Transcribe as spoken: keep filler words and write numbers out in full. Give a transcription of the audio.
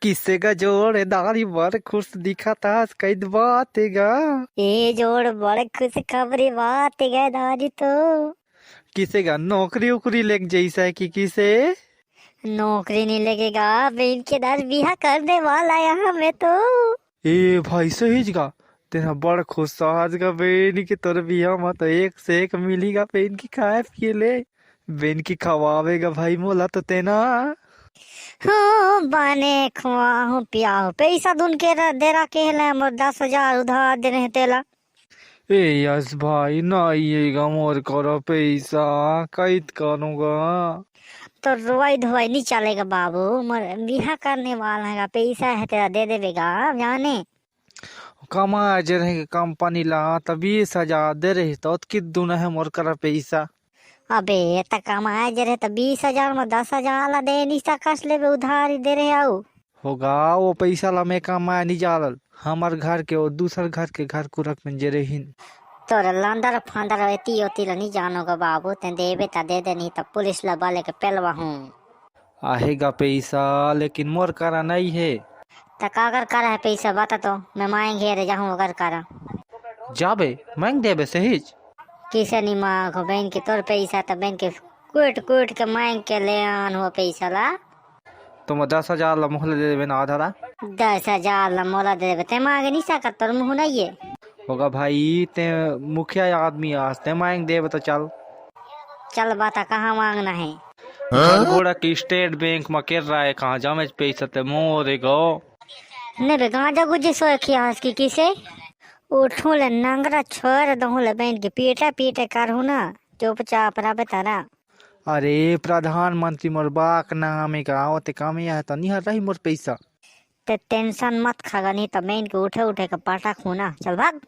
किसे गा जोड़ दारी बड़ खुश दिखत हस, कई बात गा। ए जोड़ बड़ खुश खबरी बात गा दारी तो। किसे गा नौकरी उकरी लेके जइसा है कि किसे? नौकरी नहीं लेके गा, बेन के दार बिहा करने वाला यहाँ मैं तो। ए भाई सहीच गा, तेरा बड़ खुश आज गा बेन के तोर बिहा म तो एक से एक मिली गा बेन की खाए पिए ले। बेन की खवावे गा भाई मोला तो तेना। हो बने खुआहूँ पियाहूँ, पैसा दुन के र-, दे रखे ले मोर दस हजार उधार दे रहे तेला। ए यस भाई, नहीं ये गा मोर करा पैसा, कैद करूँगा। तो रोवाई धोवाई नहीं चलेगा बाबू, मोर बिहा करने वाला है, पैसा है तेरा दे देवेगा जाने। कमाए जे रहे कंपनी ला, त बीस हजार दे रही, त ओतकी दुन है मोर करा पैसा। अबे, त कमाए जे रहे, त बीस हजार म दस हजार ला दे नहीं सकस लेबे उधारी दे रहे आऊ। होगा, वो पैसा ला मैं कमाए नहीं जालल, हमर घर के वो दूसर घर के घर कुरक में जे रहीन। तोर लंदर फंदर एती ओती ला नहीं जानो गा बाबू, ते देबे त दे दे, नहीं त पुलिस ला बले के पेलवा हूँ। आहे गा पैसा, लेकिन मोर करा नहीं है। त काकर करा है पैसा, बता तो, मैं मांगे रे जाहूँ ओकर करा। जाबे, मांग देबे सहीच। किसे नहीं मांग हो बहन के तोर पैसा, त बहन के कुट कुट के मांग के ले आन हो पैसा ला। तो मैं दस हजार ला मोहले दे देबे ना आधा ला। दस हजार ला मोला दे देबे, ते मांगे नहीं सकत, तोर मुँह नहीं है। होगा भाई, ते मुखिया आदमी आस, ते मांग देबे तो चल। चल बता कहाँ मांगना है? घरघोड़ा की स्टेट बैंक म केर रहा है, कहाँ जामे पैसा ते मोरे गो। ने बे गांजा गुजे सोए खियास की किसे? उठूं ले नंगरा छोर दहूं ले बहन के पीटे पीटे करहूं ना, चुपचाप रह तारा। अरे प्रधानमंत्री मोर बाक नाम है का, ओते कमे है तो निहर रही मोर पैसा। ते टेंशन मत खागा, नहीं तो बहन के उठे उठे के पटक हूं ना। चल भाग।